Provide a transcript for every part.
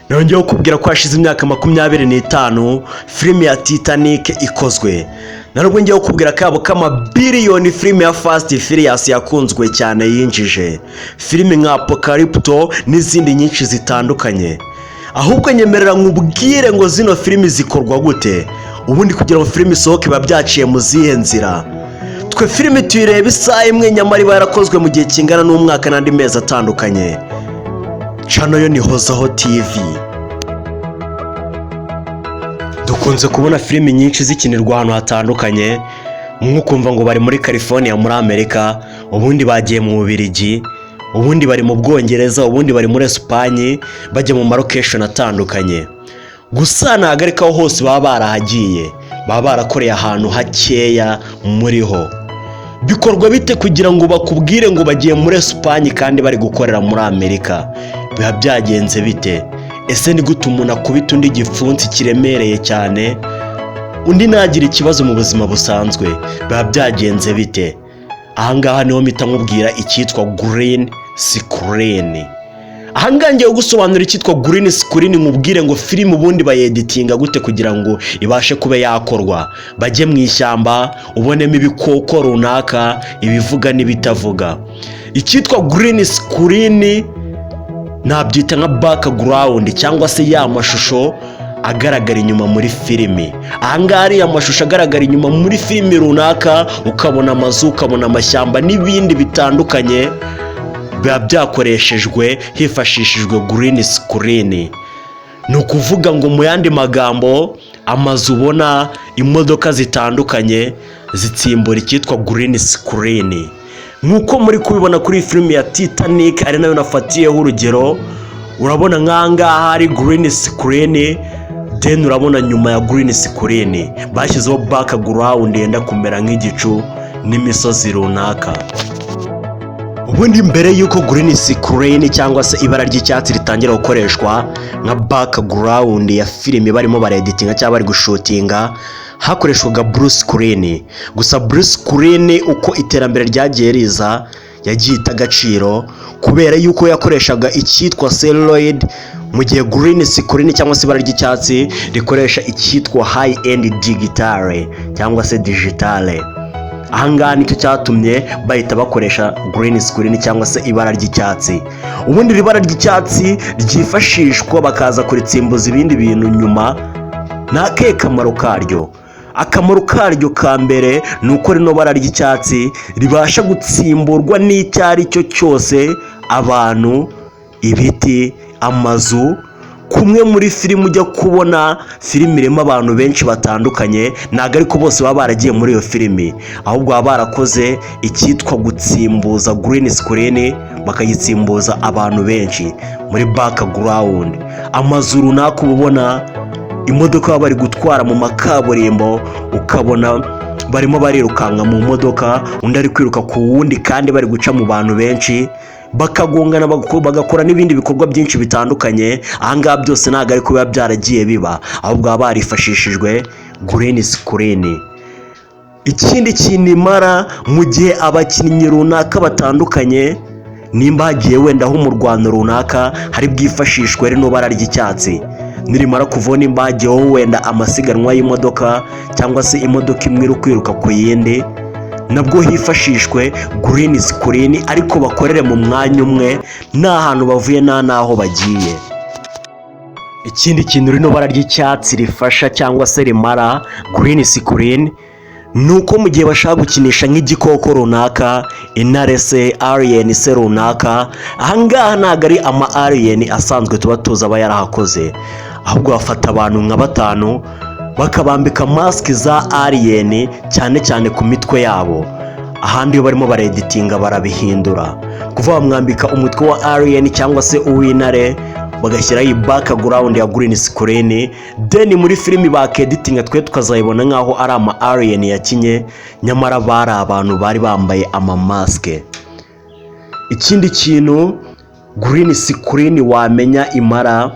Nongeyeho kukubwira ko hashize imyaka 25 filime ya Titanic ikozwe. Nubwo ngiye kukubwira akayabo k'amabiliyoni filime ya Fast Furious yakunzwe cyane yinjije, filime nka Apocalypto n'izindi nyinshi zitandukanye. Ahubwo nyemerera nkubwire ngo zino filimi zikorwa gute? Ubundi kugira ngo filime isohoke biba byaciye mu zihe nzira? Twe filime tuyireba isaha imwe, nyamara iba yarakozwe mu gihe kingana n'umwaka n'andi mezi atandukanye. Channel yo ni Hozaho TV. Dukunze kubona filimi nyinshi zikinirwa ahantu hatandukanye, umwe ukumva ngo bari muri California muri Amerika, ubundi bagiye mu Bubiligi, ubundi bari mu Bwongereza, ubundi bari muri Esipanye, bajya mu ma location atandukanye. Gusa ntabwo ariko aho hose baba barahagiye, baba barakoreye ahantu hakeya muri ho. Bikorwa bite kugira ngo bakubwire ngo bagiye muri Esipanye kandi bari gukorera muri Amerika? Biba byagenze bite? Ese ni gute umuntu akubita undi igipfunsi kiremereye cyane, undi ntagire ikibazo mu buzima busanzwe? Biba byagenze bite? Ahangaha niho mpita nkubwira icyitwa green screen. Ahangaha ngiye gusobanura icyitwa green screen, nkubwire ngo filime ubundi bayeditinga gute kugira ngo ibashe kuba yakorwa, bajye mu ishyamba ubonemo ibikoko runaka, ibivuga n'ibitavuga. Icyitwa green screen nabyita nka background cyangwa se ya mashusho agaragara inyuma muri filimi. Ahangaha ariya mashusho agaragara inyuma muri filimi runaka, ukabona amazu, ukabona amashyamba n'ibindi bitandukanye, biba byakoreshejwe hifashishijwe green screen. Ni ukuvuga ngo mu yandi magambo, amazu ubona, imodoka zitandukanye, zitsimbura icyitwa green screen, nk'uko muri kubibona kuri iyi filimi ya Titanic, ari nayo nafatiyeho urugero. Urabona nk'ahangaha hari green screen, then urabona nyuma ya green screen bashyizeho background yenda kumera nk'igicu n'imisozi runaka. Ubundi mbere y'uko green screen cyangwa se ibara ry'icyatsi ritangira gukoreshwa nka background ya filimi barimo bareditinga cyangwa bari gushutinga, hakoreshwaga blue screen. Gusa blue screen, uko iterambere ryagiye riza, yagiye ita agaciro kubera yuko yakoreshaga icyitwa celluloid, mu gihe green screen cyangwa se ibara ry'icyatsi rikoresha icyitwa high end digital cyangwa se digital. Ahangaha nicyo cyatumye bahita bakoresha green screen cyangwa se ibara ry'icyatsi. Ubundi iri bara ry'icyatsi ryifashishwa bakaza kuritsimbuza ibindi bintu nyuma. Ni akahe kamaro karyo? Akamaro karyo ka mbere ni uko rino bara ry'icyatsi ribasha gutsimburwa n'icyo ari cyo cyose: abantu, ibiti, amazu. Kumwe muri filime ujya kubona filime irimo abantu benshi batandukanye, ntabwo ariko bose baba baragiye muri iyo filimi, ahubwo baba barakoze icyitwa gutsimbuza green screen, bakayitsimbuza abantu benshi muri background, amazu runaka uba ubona, imodoka baba bari gutwara mu makaburimbo, ukabona barimo barirukanka mu modoka, undi ari kwiruka ku wundi kandi bari guca mu bantu benshi, bakagongana, bagakora n'ibindi bikorwa byinshi bitandukanye. Ahangaha byose ntabwo ariko biba byaragiye biba, ahubwo baba barifashishijwe green screen. Ikindi kintu imara, mu gihe abakinnyi runaka batandukanye, nimba hagiye wenda aho umurwano runaka, hari bwifashishwe rino bara ry'icyatsi. Nirimara kuvaho, nimba hagiyeho wenda amasiganwa y'imodoka cyangwa se imodoka imwe iri kwiruka ku yindi, nabwo hifashishwe green screen, ariko bakorere mu mwanya umwe, nta hantu bavuye nta n'aho bagiye. Ikindi kintu rino bara ry'icyatsi rifasha cyangwa se rimara, green screen, ni uko mu gihe bashaka gukinisha nk'igikoko runaka, intare se, alien se runaka, ahangaha ntabwo ari ama alien asanzwe tuba tuzi aba yarahakoze, ahubwo bafata abantu nka batanu bakabambika mask za alien cyane cyane ku mitwe yabo. Ahandi iyo barimo bareditinga barabihindura, kuva bamwambika umutwe wa alien cyangwa se uw'intare, bagashyiraho iyi background ya green screen, then muri filimi bakeditinga twe tukazayibona nk'aho ari ama alien yakinye, nyamara bari abantu bari bambaye ama mask. Ikindi kintu green screen wamenya imara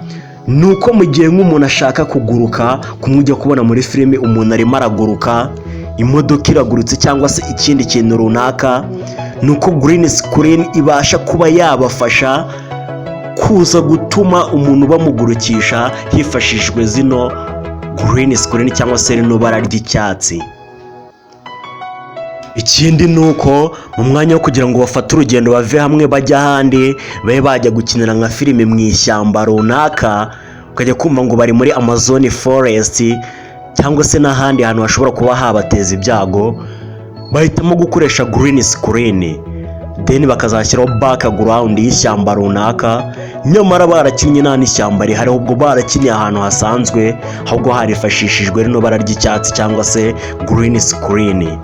ni uko mu gihe nk'umuntu ashaka kuguruka, kumwe ujya kubona muri filimi umuntu arimo araguruka, imodoka iragurutse cyangwa se ikindi kintu runaka, ni uko green screen ibasha kuba yabafasha. Kuza gutuma umuntu bamugurukisha hifashishijwe zino green screen cyangwa se rino bara ry'icyatsi. Ikindi ni uko mu mwanya wo kugira ngo bafate urugendo bave hamwe bajya ahandi, babe bajya gukinira nka filime mu ishyamba runaka, ukajya kumva ngo bari muri Amazon forest cyangwa se n'ahandi hantu hashobora kuba habateza ibyago, bahitamo gukoresha green screen, then bakazashyiraho background y'ishyamba runaka, nyamara barakinnye nta n'ishyamba rihari, ahubwo barakinnye ahantu hasanzwe, ahubwo harifashishijwe rino bara ry'icyatsi cyangwa se green screen.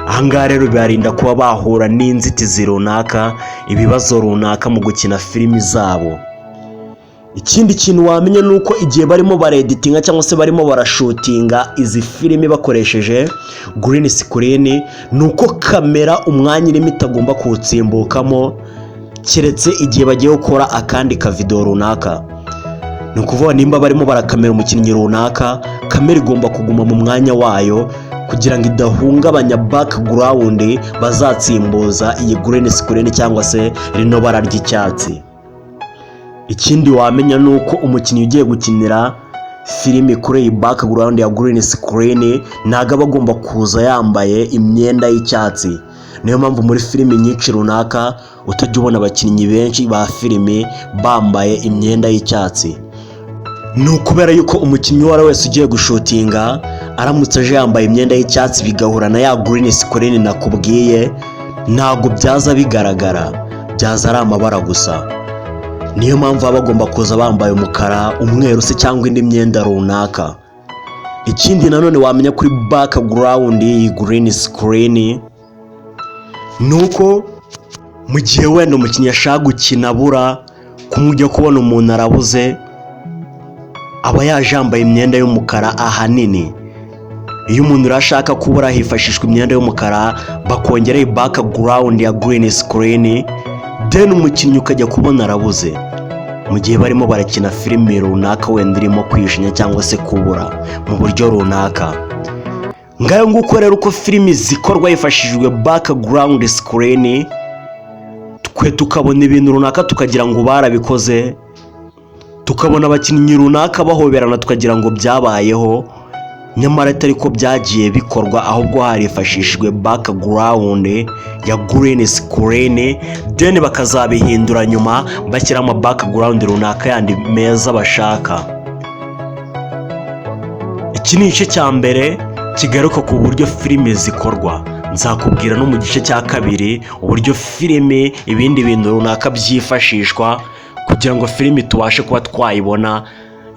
Ahangaha rero bibarinda kuba bahura n'inzitizi runaka, ibibazo runaka mu gukina filimi zabo. Ikindi kintu wamenya ni uko igihe barimo bareditinga cyangwa se barimo barashutinga izi filimi bakoresheje green screen, ni uko kamera umwanya irimo itagomba kuwutsimbukamo, keretse igihe bagiye gukora akandi kavidewo runaka. Ni ukuvuga nimba barimo barakamera umukinnyi runaka, kamera igomba kuguma mu mwanya wayo kugira ngo idahungabanya background bazatsimbuza iyi green screen cyangwa se rino bara ry'icyatsi. Ikindi wamenya ni uko umukinnyi ugiye gukinira filimi kuri iyi background ya green screen ntabwo aba agomba kuza yambaye imyenda y'icyatsi. Niyo mpamvu muri filimi nyinshi runaka utajya ubona abakinnyi benshi ba filimi bambaye imyenda y'icyatsi. Ni ukubera yuko umukinnyi uwo ari we wese ugiye gushutinga, aramutse aje yambaye imyenda y'icyatsi bigahura na ya green screen nakubwiye, ntabwo byaza bigaragara, byaza ari amabara gusa. Niyo mpamvu baba bagomba kuza bambaye umukara, umweru se cyangwa indi myenda runaka. Ikindi nanone wamenya kuri background y'iyi green screen ni uko mu gihe wenda umukinnyi ashaka gukina abura, kumwe ujya kubona umuntu arabuze, aba yaje yambaye imyenda y'umukara ahanini. Iyo umuntu rero ashaka kubura, hifashishwa imyenda y'umukara, bakongeraho background ya green screen, then umukinnyi ukajya kubona arabuze mu gihe barimo barakina filime runaka wenda irimo kwijinya cyangwa se kubura mu buryo runaka. Ngayo nguko rero uko filimi zikorwa hifashishijwe background screen, twe tukabona ibintu runaka tukagira ngo barabikoze, tukabona abakinnyi runaka bahoberana tukagira ngo byabayeho, nyamara atari ko byagiye bikorwa, ahubwo harifashishijwe background ya green screen, then bakazabihindura nyuma bashyiramo background runaka yandi meza bashaka. Iki ni igice cya mbere kigaruka ku buryo filime zikorwa. Nzakubwira no mu gice cya kabiri uburyo filime, ibindi bintu runaka byifashishwa kugira ngo filime tubashe kuba twayibona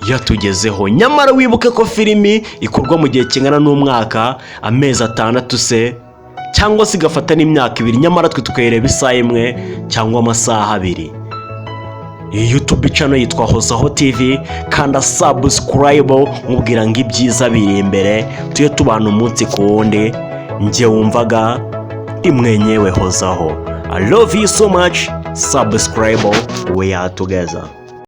yatugezeho. Nyamara wibuke ko filimi ikorwa mu gihe kingana n'umwaka, amezi 6 se cyangwa se igafata n'imyaka 2, nyamara twe tukayireba isaha imwe cyangwa amasaha 2. Iyi YouTube channel yitwa Hozaho TV. Kanda subscribe, nkubwira ngo ibyiza biri imbere, tujye tubana umunsi ku wundi. Njye wumvaga imwenyewe Hozaho. I love you so much. Subscribe, we are together.